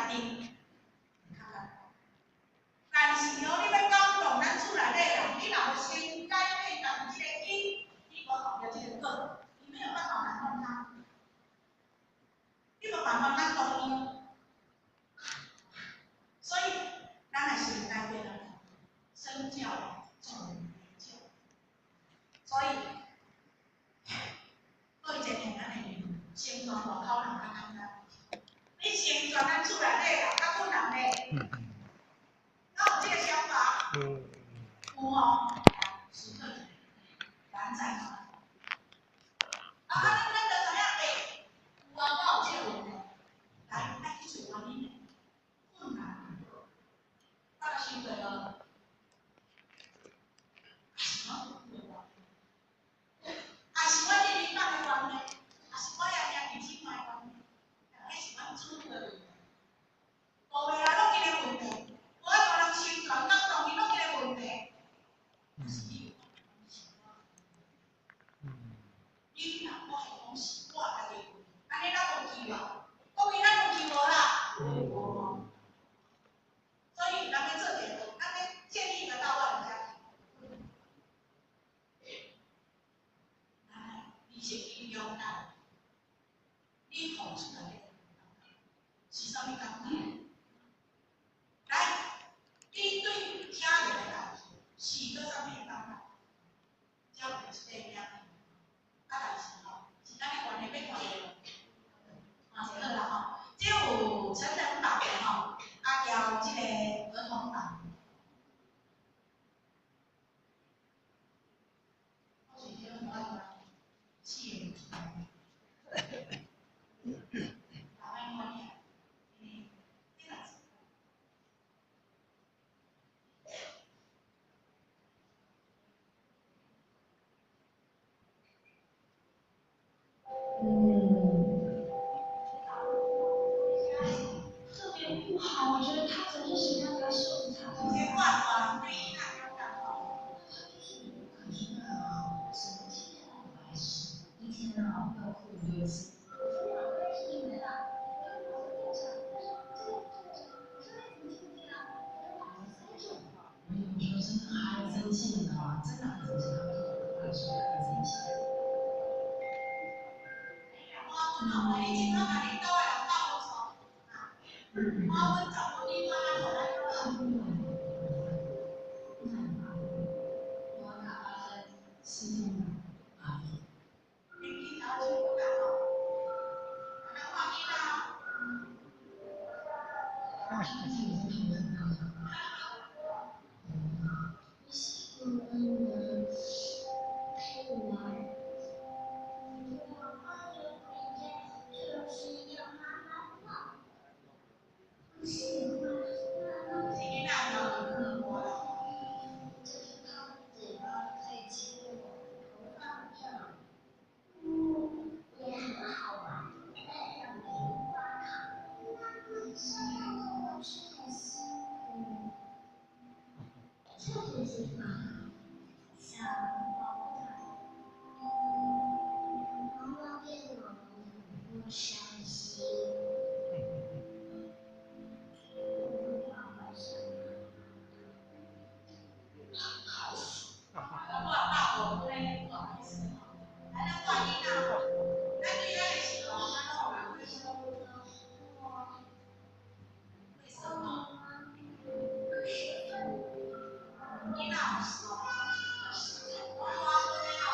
決定較簡單。但是哦，你欲感動咱厝內底人，你若無先改變家己這個因，你無予著這個果，你沒有辦法感動他，你無辦法感動伊。所以，咱來先改變咱，身教重於言教。所以，對一個咱的成全外口人較簡單。你成全咱厝內底人較困難咧。敢有這個想法？有吼，時刻咱在哪？啊，咱就知影，欸，有啊，我有這個問題，來，愛去揣原因的，困難，我若想過無？是我有的還是我這人脈的關係，還是我遐兄弟姊妹的關係，彼是阮主的問題。無的啦，攏一个問題，無法度人成全感動伊，攏一個問題。是你有講是我，你若我會講是我家己的問題，按呢咱有救無？講伊咱有救無啦？無。所以咱欲做一个，咱欲建立一個大萬人家庭。來，你是影響咱，你付出來的是啥物感覺？來，你對家人的代誌是做啥物的感覺？才有一個影。啊，但是吼，時間的關係，欲看者，看者好啦吼。這有成人版的吼，啊，交這個兒童版。我是這種我四個出來。大擺看起來，這若是。嗯，特别不好，我觉得他总是喜欢拿袖子擦有头些看大人對囡仔感覺吼，他就是感觉到神经很白痴，一天呢要哭5、6次。我说马克是你没了，我说我店长，他说这个这个这个，我说你怎么听不见啊？他说把门塞住。我有时候真的很生气，你知道嗎？真的很生氣，他們說我爸是很生氣。我阮吼，來你這擺共恁兜的人鬥錯，啊，我阮10分你看咱予咱很不滿，不滿吧？我卡發生7天的而已。年紀頭先不共吼，啊，咱看囡仔他自己已經頭很大了。我喜歡陪我玩。我放學回家就是要媽媽抱。我喜歡媽媽是囡仔頭無啦。就是他嘴巴可以親我頭髮這樣，也很好玩，帶上棉花糖。媽媽這樣的我吃很辛苦，特別喜歡小寶寶。媽媽變老了，我傷心。我爸爸想我看85分的，不好意思吼。來，咱看囡仔吼，咱對咱的時候，咱攏予人為什麼？囡仔有時候，我大分的吼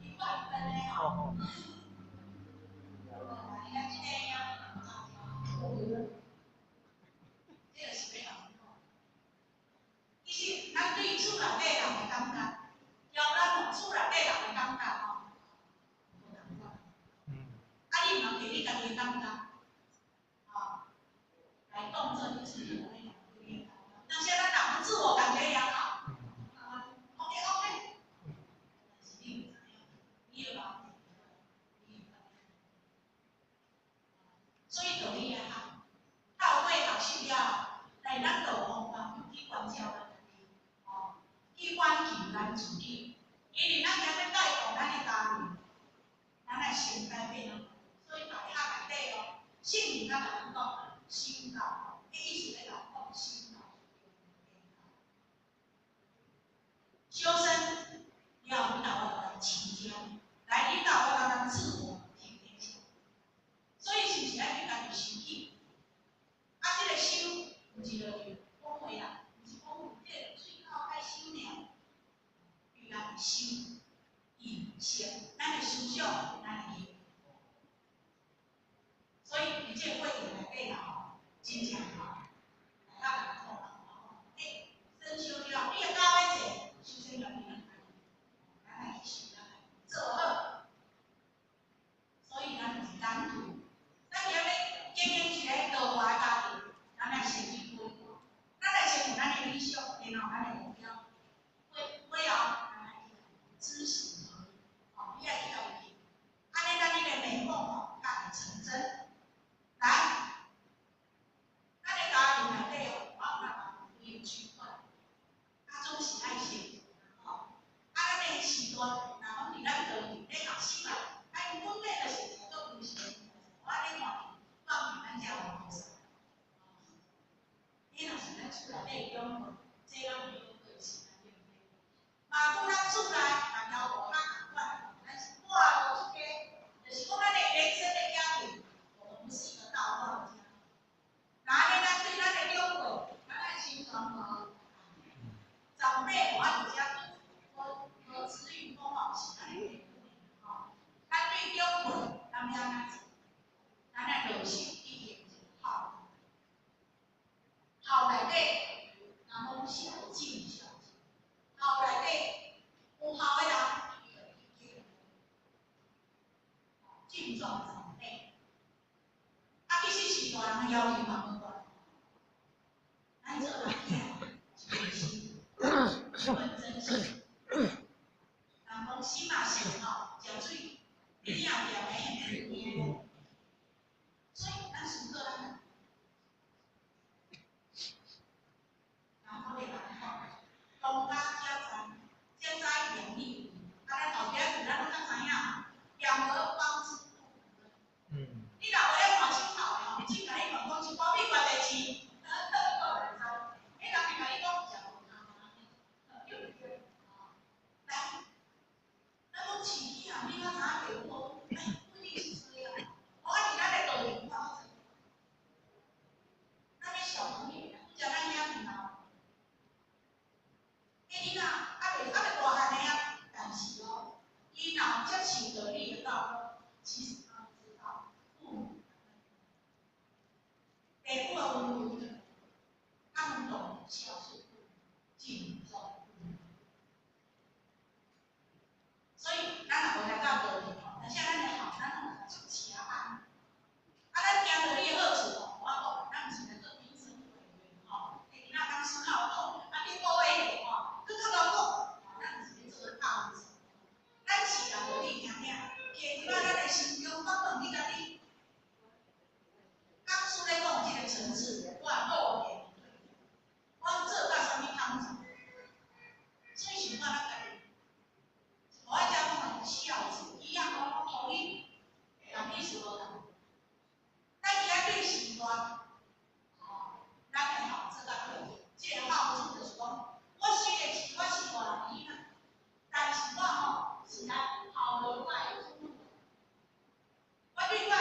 ，100分的吼。來，咱這個這個是欲共阮講。其實，咱對厝內底人的感覺，交咱予厝內底人的感覺吼，無仝款。啊，你毋通摕你家己的感覺，吼，來當做你厝內底人對你的感覺。但是咱人自我感覺良好，OK OK。但是你毋知影，你的人你的感覺。所以道理啊，透過學習了後，來咱就有方法去關照咱家己，吼，去挽救咱自己。因為咱若欲帶動咱的家庭，咱愛先改變。所以大學內底哦，聖經較共咱講身教，彼意思咧共講身教。修身了，領導我來持家，來領導我來自我停停下。所以是毋是愛對家己收起？啊，這個收毋是就是講話啦，毋是講這個喙口愛收爾，對家己收意識，咱的思想，咱的行。所以佇這個過程內底啦吼，真正吼，來較艱苦啦吼。欸，身修了，你若教欲做，首先要你咱來去修，咱來做好。所以咱就是藍圖，咱今日經營一個豪華的家庭，咱來先去規劃，咱來先有咱的理想，然後咱的目標，尾後咱來去執行而已。吼，你愛去共伊去，按呢咱這個美夢吼，才會成真。來，咱的家庭內底哦，我有那幾個區塊，啊，總是愛先吼。啊，咱的時代，若講佇咱道場咧學習啦，啊，因本底就是一個足優秀的，我按呢看放佇咱遮有菩薩。你若是咱厝內底長輩，這咱有過是對毋對？嘛，講咱厝內嘛交無較仝款，咱是半路出家，就是講咱的原生的家庭，我們不是一個道教家。那按呢，咱對咱的長輩，咱愛心傳無？長輩我佇遮無無子語講吼，是咱的父母吼。咱對長輩，咱欲按怎做？咱愛落手去行一個孝，孝內底，人講孝敬孝敬，孝內底有孝的人，伊就去敬敬重長輩。啊，其實是大人的要求嘛無懸。咱做人囝是用心，一份真心。人講心嘛是吼，食水，耳仔掂的。所以咱思考咱，然後咧人講，當家才知，才知言義。啊，咱後壁咱攏較知影，養兒方知父母恩。你若無咧看手頭的吼，凊共你問講一包米偌濟錢，我袂知。彼人會共你講食無通啊，對毋對？來，咱講飼囝，你敢知影父母？哎，不一定是這樣。我佇咱的道場看較濟，咱的小朋友，拄則咱兄弟嘛，彼囡仔猶未大漢的啊，但是哦，伊若有接受到你的教育，其實他知道父母父母的溫柔，他們懂孝順、敬重父母。所以，咱若無來到道場吼，而且咱的好，咱攏會足慈愛。啊，咱聽著你的好處吼，我講，咱毋是來做評審委員吼，欸，囡仔當時較有講，啊，你講的吼，閣較𠢕講，咱毋是咧做教育，咱是共道理聽聽，摕入來咱的心中，講講你家己。講師咧講這個層次，我路面，我做到啥物工作？所以想看咱家己，我遮講的孝子一樣哦，同意，但意思無仝。咱今仔對時代，吼，咱的孝做到對，這個孝子就是講，我雖然是我是大人囡仔，但是我吼是來孝順我的父母，我對我的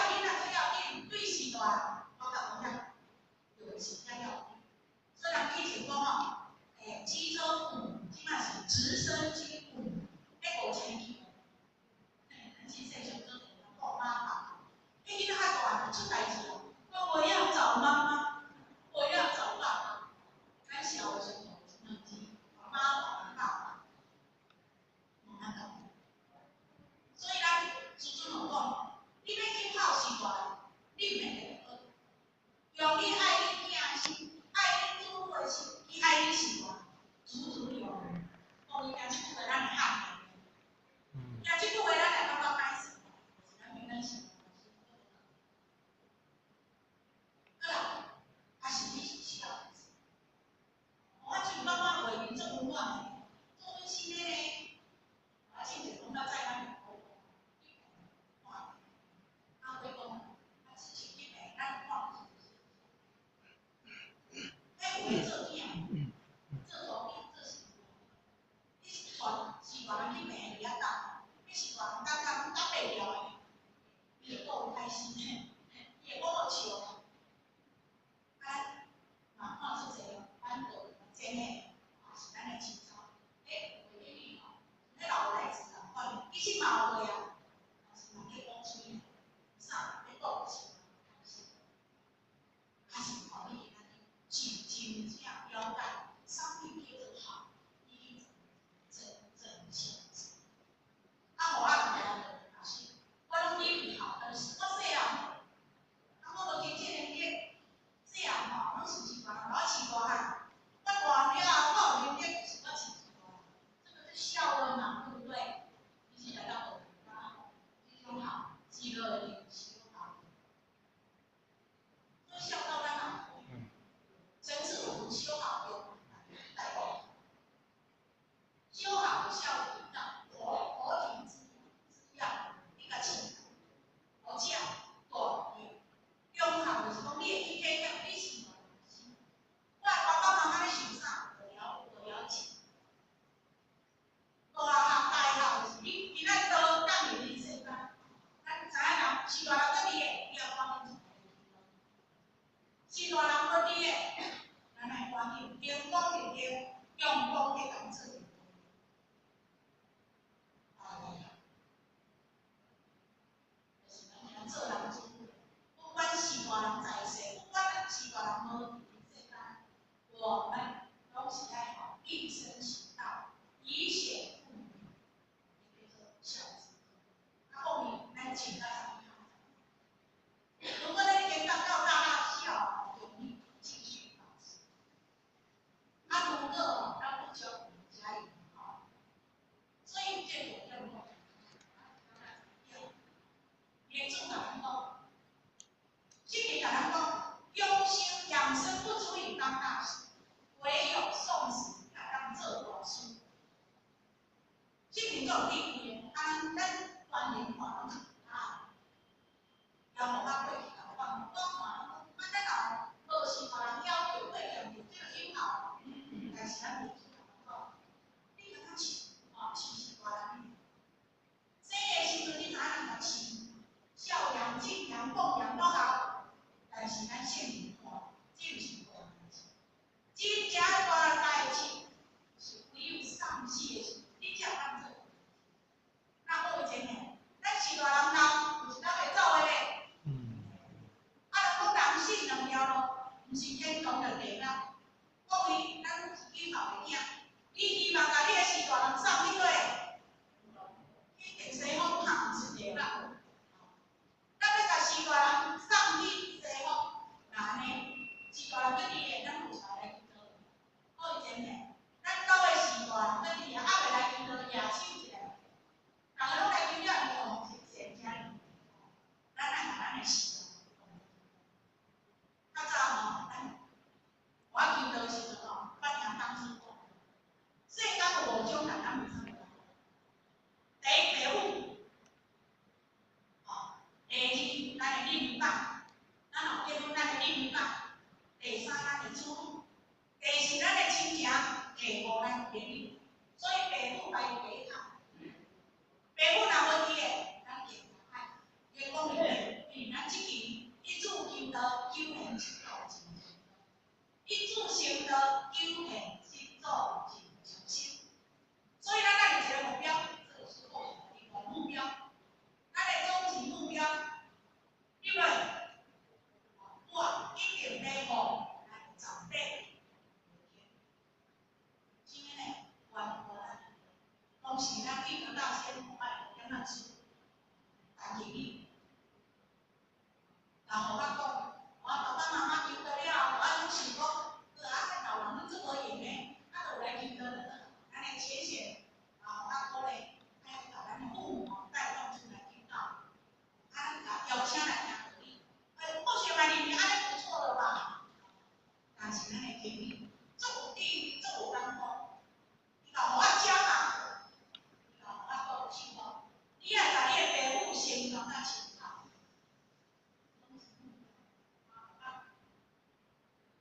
是。較早吼，咱我求道時陣吼，捌聽講師講，世間有五種人，咱袂使。第一，爸母，吼，第二，咱的另一半，咱若結婚，咱的另一半；第三，咱的子女；第四，咱的親情；第五，咱的朋友。所以爸母排第一號，爸母若無佇的，咱更加歹。伊講明因為咱這期一主求道，求現七祖真，一主成道，求現七祖真上心。所以咱愛有一個目標，這個是我的一個目標，咱的終極目標，對不對？我一定欲予咱長輩。今天呢，關乎咱，恭喜咱一得大仙，愛點仔出，感謝你。然後我講，我爸爸媽媽求道了，我攏想講，啊，這老人攏這無閒的，啊，就來求道了。咱的淺顯，啊，我鼓勵，愛共咱的父母帶動出來求道，啊，咱共邀請來聽道理。哎，或許嘛認為按呢不錯了吧？但是咱的經歷，足有智慧，足有感悟。伊共予我教導，伊共予我講想講，你愛共你的爸母成全甲親口。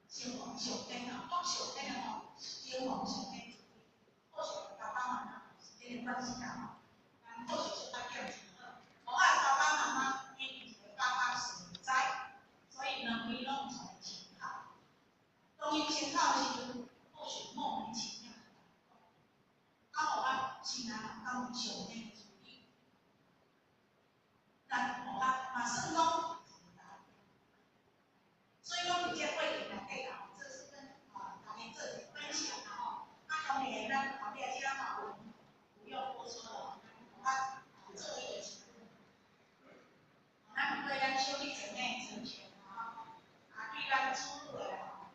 消防上天啊，講上天啊吼，消防上天，或許爸爸媽媽時間的關係啊吼，咱或許小可點就好。我爸爸媽媽因為一個爸爸實在，所以兩位攏傳親口。當伊親口的時陣，或許莫名其妙的感動，啊，予我心內感覺上天的慈悲，咱予我嘛算講。所以講，佇這過程內底啊，這是跟啊大家做一個分享啦吼。啊，當然咱後壁遮吼，不用多說了，我做一個結論。咱對咱兄弟姊妹成全啊，啊，對咱子女的吼，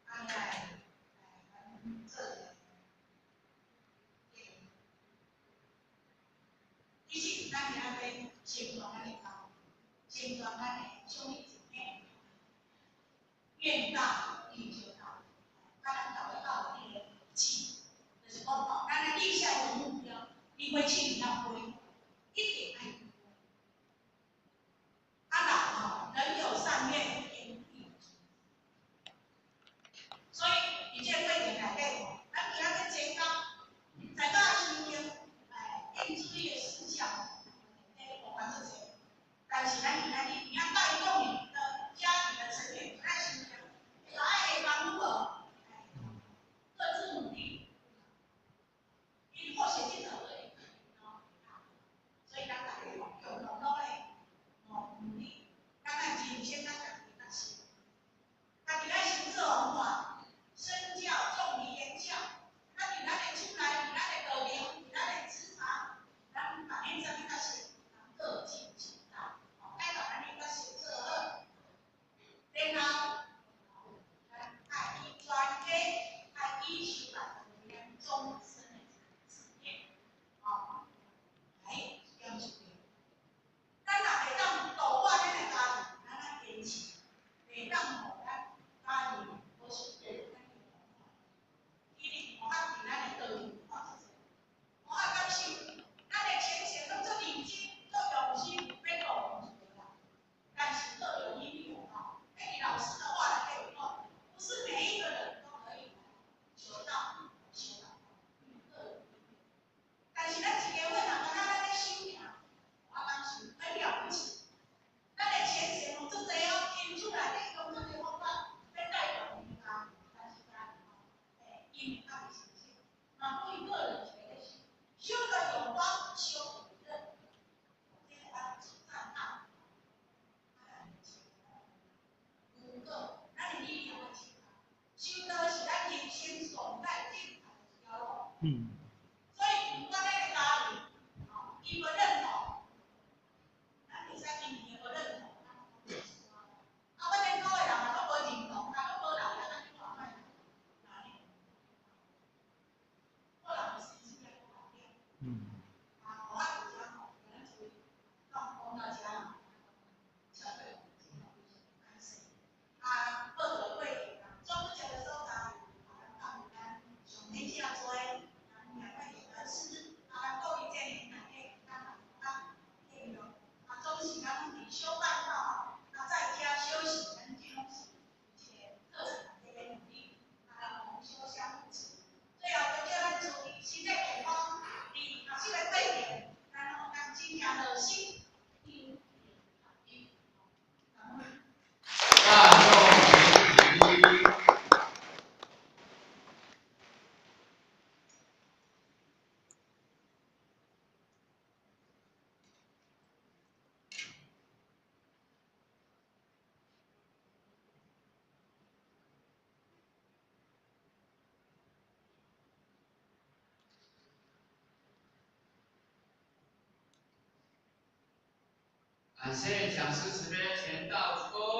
啊來來咱做一個結論。其實，咱今仔日成全咱的家，成全咱的兄弟姊妹，願大力就大，啊，咱大家鬥有彼個志，就是講吼，咱來立下一個目標，你火試要飛，一定愛飛。啊，人吼，人有善願，天必助。所以，佇這個過程內底吼，咱今仔日專工，在甲修行，哎，應注意的事項，這無關這濟。但是咱今仔日你要帶動你的家庭的成員來修行，愛會幫助，各自努力，因或許這個會，所以咱大家共同努力，哦，努力，咱愛真先咱家己較實，家己愛先做方法，身教重於言教。咱佇咱的厝內，佇咱的道場，佇咱的職場，咱別免啥物較實，各盡其道，哦，愛共咱的角色做好，然後咱愛以全家愛以修來成為咱終身的志業，哦，來點一個。咱若會當度化咱的家庭，咱愛堅持，會當予咱家庭保持咱的方法。其實我佇咱的道場看足濟，我感受咱的前賢攏足認真、足用心，欲度一個人，但是各有因緣吼。哎，你老師的話來對講，不是每一個人都可以求道、修道，各有因緣。但是咱一家伙若敢若咱咧修行，我感受很了不起。咱的前賢攏足濟哦，𪜶厝內底用足濟方法欲帶動𪜶家，但是家己吼，哎，因較袂成熟，嘛不一個人一個咧修，修得有方，修得有認，這個咱做讚嘆。啊，有個，咱的理念要清楚，修道是咱人生上界正確的一條路。所以，不管咱的家庭，吼，伊無認同，咱袂使因伊無認同，咱講啊，反正某的人嘛攏無認同，啊，攏無留遐，咱去看覓，哪呢？個人的心思愛顧點。啊，我佇遮吼，咱注意，講講到遮。修辦到啊，在家修行，咱這攏是這個課程內底咧努力，啊，同修相扶持。最後就叫咱注意身體健康，佇學習的過程，咱吼當真正熱心。感恩。大眾起立。感謝講師慈悲，虔道鞠躬。